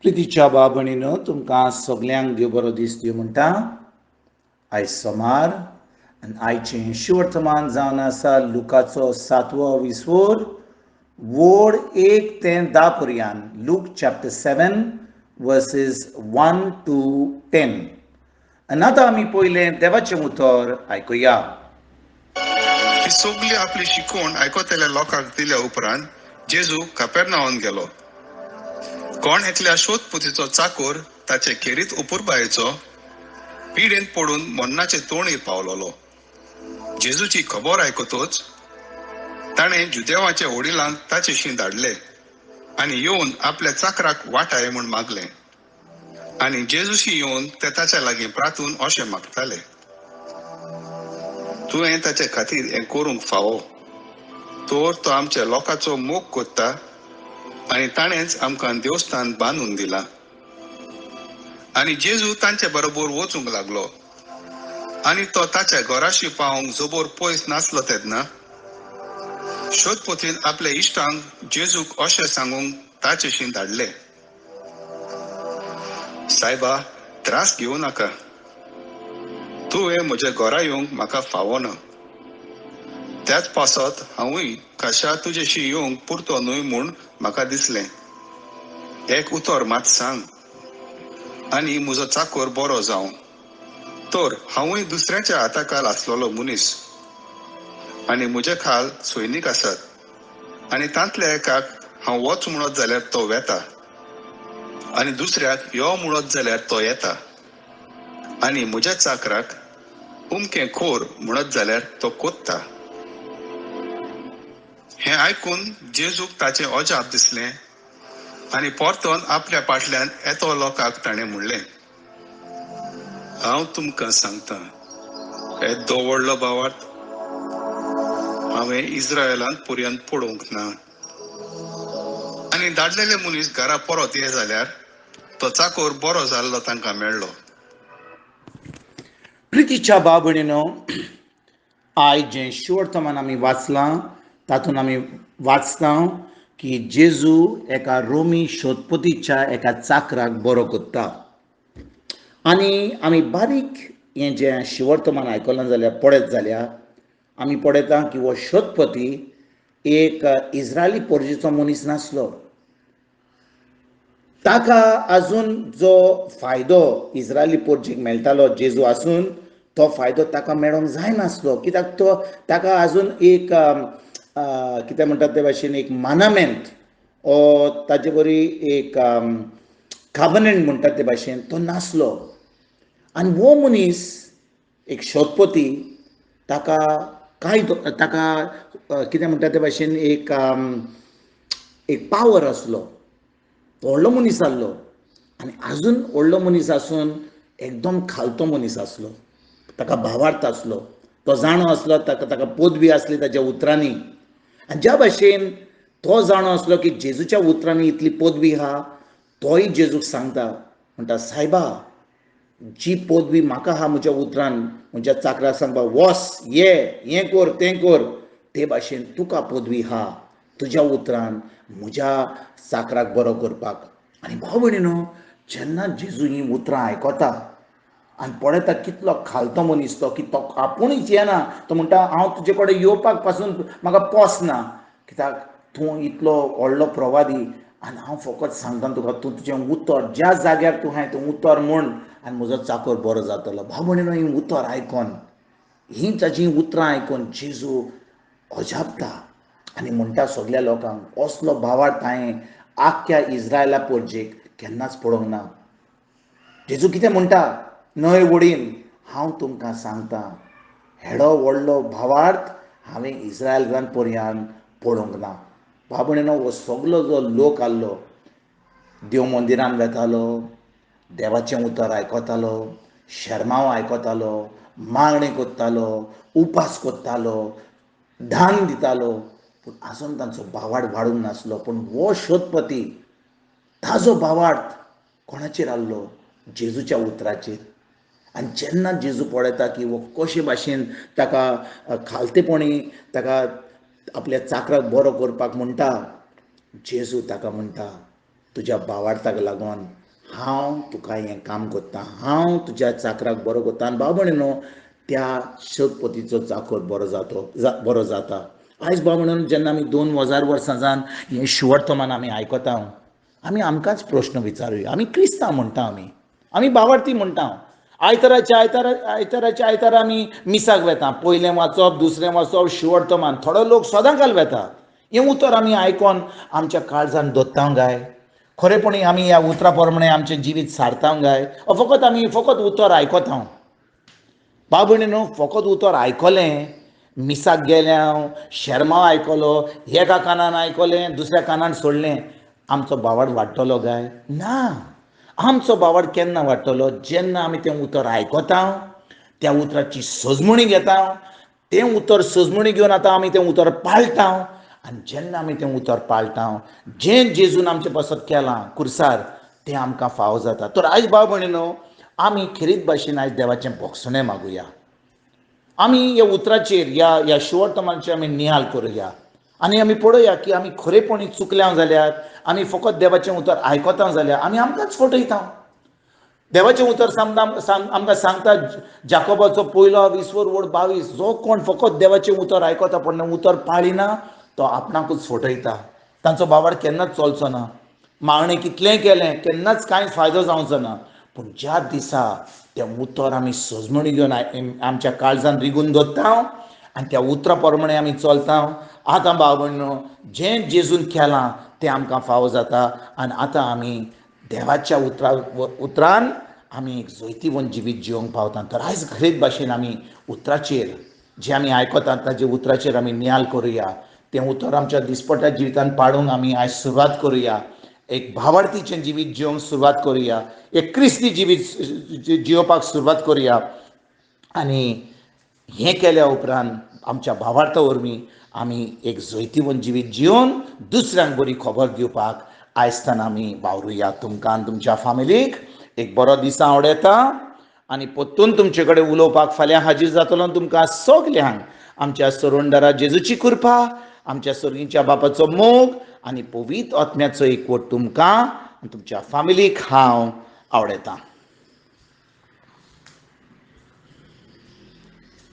प्रितीच्या भाव भयणीनो, तुमकां सगल्यांक देव बरो दीस दिवं म्हणटा. आयज सोमार आनी आयचें शिवर्तमान जावन आसा लुकाचो सातवो विसवोर वोड 1 ते 10 पर्यान. Luke chapter 7 verses 1 to 10. आनी आतां आमी पयलें देवाचें उतर आयकुया. ही सगली आपली शिकवण आयकतल्या लोकांक दिल्या उपरांत जेजू कापेरनावन गेलो. कोण एकल्या शोधपुतीचो चाकोर ताचे खेरीत उपुरबायेचो पिडेन पडून मरणाचे तोणीर पावलोलो. जेजूची खबर आयकतोच ताणें जुदेवाच्या वडिलांक ताचेशी धाडले आनी येवन आपल्या चाकराक वाटाय म्हूण मागलें. आनी जेजूशी येवन ते ताच्या लागीं प्रातून अशें मागताले, तुवें ताचे खातीर हें करूंक फावो, तर तो आमच्या लोकांचो मोग कोत्ता आनी ताणेंच आमकां देवस्थान बांदून दिलां. आनी जेजू तांचे बरोबर वचूंक लागलो आनी तो ताच्या घराशी पावंक जबर पयस नासलो तेन्ना शोधपोतीन आपल्या इश्टांक जेजूक अशें सांगूंक ताचेशी धाडले, सायबा, त्रास घेवं नाका, तुवें म्हज्या घरा येवंक म्हाका फावो ना, त्याच पासत हांवूय खाशा तुजेशी येवंक पुरतो न्हय म्हूण म्हाका दिसलें. एक उतर मात सांग आनी म्हजो चाकोर बरो जावं, तर हांवूय दुसऱ्याच्या हाताखाल आसलेलो मनीस आनी म्हजे खाल सैनीक आसात आनी तांतल्या एकाक हांव वच म्हणत जाल्यार तो वेता आनी दुसऱ्याक यो म्हणत जाल्यार तो येता आनी म्हज्या चाकराक उमकें खोर म्हणत जाल्यार तो कोत्ता. हें आयकून जेजूक ताचें अजाप दिसलें आनी परतोन आपल्या पाटल्यान येतो लोकांक ताणें म्हणलें, हांव तुमकां सांगता, येदो व्हडलो भावार्थ हांवें इस्रायलांत पर्यंत पळोवंक ना. आनी धाडलेले मनीस घरा परत ये जाल्यार तो चाकोर बरो जाल्लो तांकां मेळ्ळो. प्रितीच्या भाव भयणीनो, आयज जें शिवर्तमान आमी वाचलां तातूंत आमी वाचता की जेजू एका रोमी शोधपतीच्या एका चाकराक बरो कोत्ता. आनी आमी बारीक हें जें शिवर्तमान आयकलां जाल्यार पळयत जाल्यार आमी पळयता की हो शोधपती एक इस्रायली पोरजेचो मनीस नासलो. ताका आजून जो फायदो इस्रायली पोरजेक मेळटालो जेजू आसून तो फायदो ताका मेळोंक जायनासलो, कित्याक तो ताका आजून एक कितें म्हणटात ते भाशेन एक मानामेंत ओ ताजे बरी एक कावनंट म्हणटात ते भाशेन तो नासलो. आनी हो मनीस एक शोधपती ताका काय ताका कितें म्हणटा ते भाशेन एक एक पावर आसलो, तो व्हडलो मनीस आसलो आनी आजून व्हडलो मनीस आसून एकदम खालतो मनीस आसलो. ताका भावार्थ आसलो, तो जाणो आसलो, ताका ताका पदवी आसली ताच्या उतरांनी. आनी ज्या भाशेन तो जाणो आसलो की जेजूच्या उतरांनी इतली पदवी आहा, तोय जेजूक सांगता, म्हणटा, सायबा, जी पदवी म्हाका आहा म्हज्या उतरान म्हज्या चाकराक सांगपा, वस ये, हें कर तें कर, ते भाशेन तुका पदवी आहा तुज्या उतरान म्हज्या चाकराक बरो करपाक. आनी भाव भयणीनो, जेन्ना जेजू हीं उतरां आयकता आनी पळयता कितलो खालतो मनीस तो, की तो आपुणूच येना, तो म्हणटा हांव तुजे कडेन येवपाक पासून म्हाका पोस ना, कित्याक तूं इतलो व्हडलो प्रवादी आनी हांव फकत सांगता तुका, तूं तुजें उतर ज्या जाग्यार तूं आहाय तें उतर म्हूण आनी म्हजो चाकर बरो जातलो. भाव भयणीनो, हीं उतर आयकोन, हीं ताजीं उतरां आयकोन जेजू अजापता आनी म्हणटा सगल्या लोकांक, असलो भावार्थ हांवें आख्ख्या इस्रायला पोरजेक केन्नाच पळोवंक ना. जेजू कितें म्हणटा, न्हय वडीन, हांव तुमकां सांगता, हेडो व्हडलो भावार्थ हांवें इस्रायल पर्यान पळोवंक ना. भाव भयणीनो, हो सगलो जो लोक आसलो देव मंदिरान वेतालो, देवाचें उतर आयकतालो, शेर्मांव आयकतालो, मागणी कोत्तालो, उपास कोत्तालो, दान दितालो, पूण आजून तांचो भावार्थ वाडूंक नासलो. पूण हो शोधपती ताजो भावार्थ कोणाचेर आसलो, जेजूच्या उतराचेर. आनी जेन्ना जेजू पळयता की हो कशे भाशेन ताका खालतेपणी ताका आपल्या चाकराक बरो करपाक म्हणटा, जेजू ताका म्हणटा, तुज्या भावार्थाक लागून हांव तुका हें काम कोत्ता, हांव तुज्या चाकराक बरो कोत्ता. आनी भाव भयणीनो, त्या शतपतीचो चाकर बरो जातो, बरो जाता. आयज भाव भयणीनो, जेन्ना आमी 2000 वर्सां जावन हें शुवर्तमान आमी आयकता, आमी आमकांच प्रश्न विचारुया. आमी क्रिस्तांव म्हणटा, आमी भावार्थी म्हणटा, आयताराच्या आयतारा आमी मिसाक वेता, पयलें वाचप, दुसरें वाचप, शुवर्तमान. थोडो लोक सदांकाल वेता. हें उतर आमी आयकोन आमच्या काळजान दोत्ता गाय? खरेपणी आमी ह्या उतरा प्रमाणे आमचें जिवीत सारता गाय? फकत आमी फकत उतर आयकता? भाव भयणीनो, फकत उतर आयकलें, मिसाक गेलें हांव, शेर्मांव आयकलो, एका कानान आयकलें, दुसऱ्या कानान सोडलें, आमचो भावार्थ वाडटलो काय? ना. आमचो भावार्थ केन्ना वाडटलो? जेन्ना आमी तें उतर आयकता, त्या उतराची सजमणी घेता, तें उतर सजमणी घेवन आतां आमी तें उतर पाळटा. आनी जेन्ना आमी तें उतर पाळटा, जें जेजून आमचे पासत केलां कुर्सार, तें आमकां फावो जाता. तर आयज भाव भयणीनो, आमी खेरीत भाशेन आयज देवाचें भोगसणें मागुया. आमी ह्या उतराचेर, ह्या शुवर्तमानाचेर आमी नियाळ करुया आनी आमी पळोवया की आमी खरेपणी चुकल्या जाल्यार, आमी फकत देवाचें उतर आयकता जाल्यार आमी आमकांच फटयता. देवाचें उतर आमकां सांगता, जाकोबाचो पयलो 20:22, जो कोण फकत देवाचें उतर आयकता पण उतर पाळिना तो आपणाकूच फटयता. तांचो भावार्थ केन्नाच चलचो ना. मागणें कितलेंय केलें केन्नाच कांय फायदो जावचो ना. पूण ज्या दिसा तें उतर आमी सजमणी घेवन आमच्या काळजान रिगून दवरता आनी त्या उतरा प्रमाणे आमी चलता, आतां भाव भयणीनो, जें जेजून केलां तें आमकां फावो जाता. आनी आतां आमी देवाच्या उतरान आमी एक जैतिवंत जिवीत जिवंक पावता. तर आयज खरेच भाशेन आमी उतराचेर, जें आमी आयकतात ताजे उतराचेर आमी नियाळ करुया. तें उतर आमच्या दिसपट्ट्या जिवितान पाडूंक आमी आयज सुरवात करुया. एक भावार्थीचें जिवीत जिवंक सुरवात करुया, एक क्रिस्ती जिवीत जिवपाक सुरवात करुया. आनी हें केल्या उपरांत आमच्या भावार्था वरवीं आमी एक जैतिवंत जिवीत जिवन दुसऱ्यांक बरी खबर दिवपाक आयजताना आमी वावरुया. तुमकां आनी तुमच्या फामिलीक एक बरो दिसा आवडटा आनी परतून तुमचे कडेन उलोवपाक फाल्यां हाजीर जातलो. तुमकां सगल्यांक आमच्या सरोंडरा जेजूची कृपा, आमच्या सर्गीच्या बापाचो मोग आनी पवित्र आत्म्याचो एकवट तुमकां आनी तुमच्या फामिलीक हांव आवडटा.